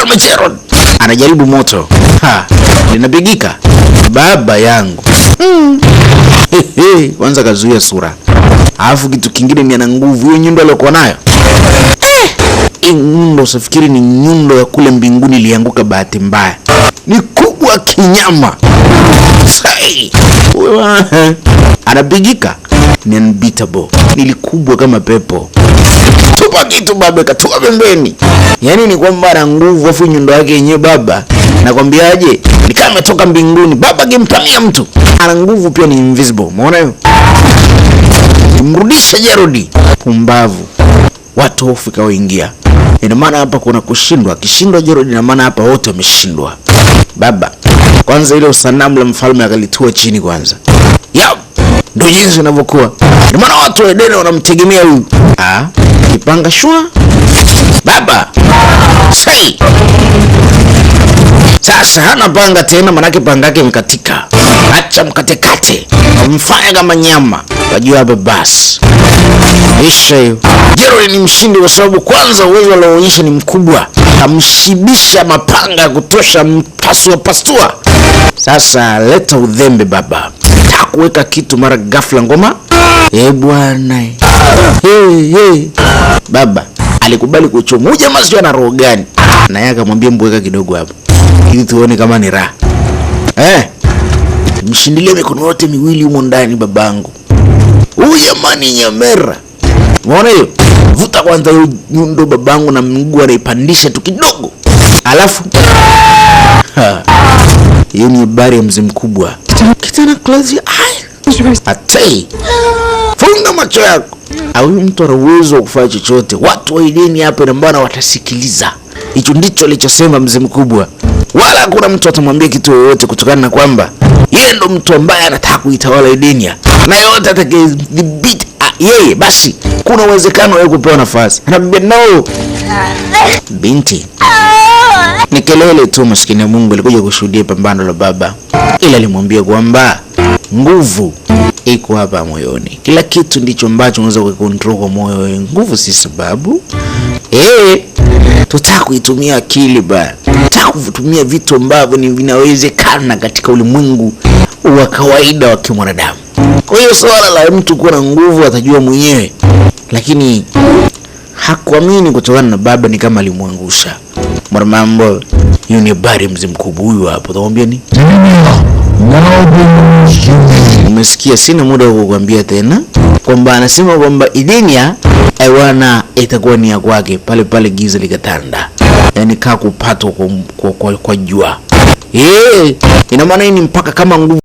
Mfalme Gerald anajaribu moto. Ha, linapigika baba yangu. Kwanza kazuia sura, alafu kitu kingine ni ana nguvu hiyo nyundo aliyokuwa nayo. Hii nyundo usifikiri ni nyundo ya kule mbinguni ilianguka bahati mbaya, ni kubwa kinyama. Sai, huyo, anapigika ni unbeatable, ni kubwa kama pepo. Tupa kitu baba, katua pembeni. Yaani ni kwamba ana nguvu, afu nyundo yake yenyewe baba, nakwambiaje, ni kama ametoka mbinguni. Baba akimpamia mtu ana nguvu pia, ni invisible. Umeona hiyo? Mrudisha Gerald, pumbavu. Watu hofu ikawaingia. Ina maana hapa kuna kushindwa. Akishindwa Gerald, ina maana hapa wote wameshindwa. Baba, kwanza ile usanamu la mfalme akalitua chini kwanza. Yep, ndio jinsi inavyokuwa. Ina maana watu wa Edeni wanamtegemea huyu. Ah, kipanga shwa. Baba, sai. Sasa hana panga tena, manake panga yake mkatika. Acha mkatekate, mfanya kama nyama. Wajua hapa basi isha hiyo. Gerald ni mshindi kwa sababu kwanza uwezo alioonyesha ni mkubwa, kamshibisha mapanga ya kutosha, mpasua pasua. Sasa leta udhembe baba, takuweka kitu mara ghafla ngoma. Eh bwana, hey, hey. Baba alikubali kuchoma huyu jamaa, sio ana roho gani? Na yeye akamwambia mbweka kidogo hapo ili tuone kama ni raha. Mshindilie mikono yote miwili humo ndani babangu. Huyu jamani nyamera. Umeona hiyo? Vuta kwanza hiyo nyundo babangu, na mguu anaipandisha tu kidogo. Alafu ha, hiyo ni habari ya mzee mkubwa. Kitana, close your eye. Atei. Funga macho yako. Huyu mtu ana uwezo wa kufanya chochote. Watu wa Edeni hapa na mbona watasikiliza. Hicho ndicho alichosema mzee mkubwa. Wala hakuna mtu atamwambia kitu yoyote kutokana na kwamba yeye ndo mtu ambaye anataka kuitawala Edenia, na yote atakayedhibiti yeye, basi kuna uwezekano yeye kupewa nafasi. Anaambia no, binti, ni kelele tu. Maskini ya Mungu alikuja kushuhudia pambano la baba, ila alimwambia kwamba nguvu iko hapa moyoni. Kila kitu ndicho ambacho unaweza kucontrol kwa moyo wewe. Nguvu si sababu. Tutaka kuitumia akili ba, tutaka kutumia vitu ambavyo ni vinawezekana katika ulimwengu wa kawaida wa kimwanadamu. Kwa hiyo swala la mtu kuwa na nguvu atajua mwenyewe, lakini hakuamini kutokana na baba ni kama alimwangusha. Mwana mambo hiyo ni habari mzee mkubwa huyu hapo, utamwambia ni Now belongs to me. Umesikia, sina muda wa kukwambia tena kwamba anasema kwamba Edenia aiwana itakuwa ni ya kwake. Pale pale giza likatanda, yaani kaa kupatwa kwa jua. Ina maana hii ni mpaka kama nguvu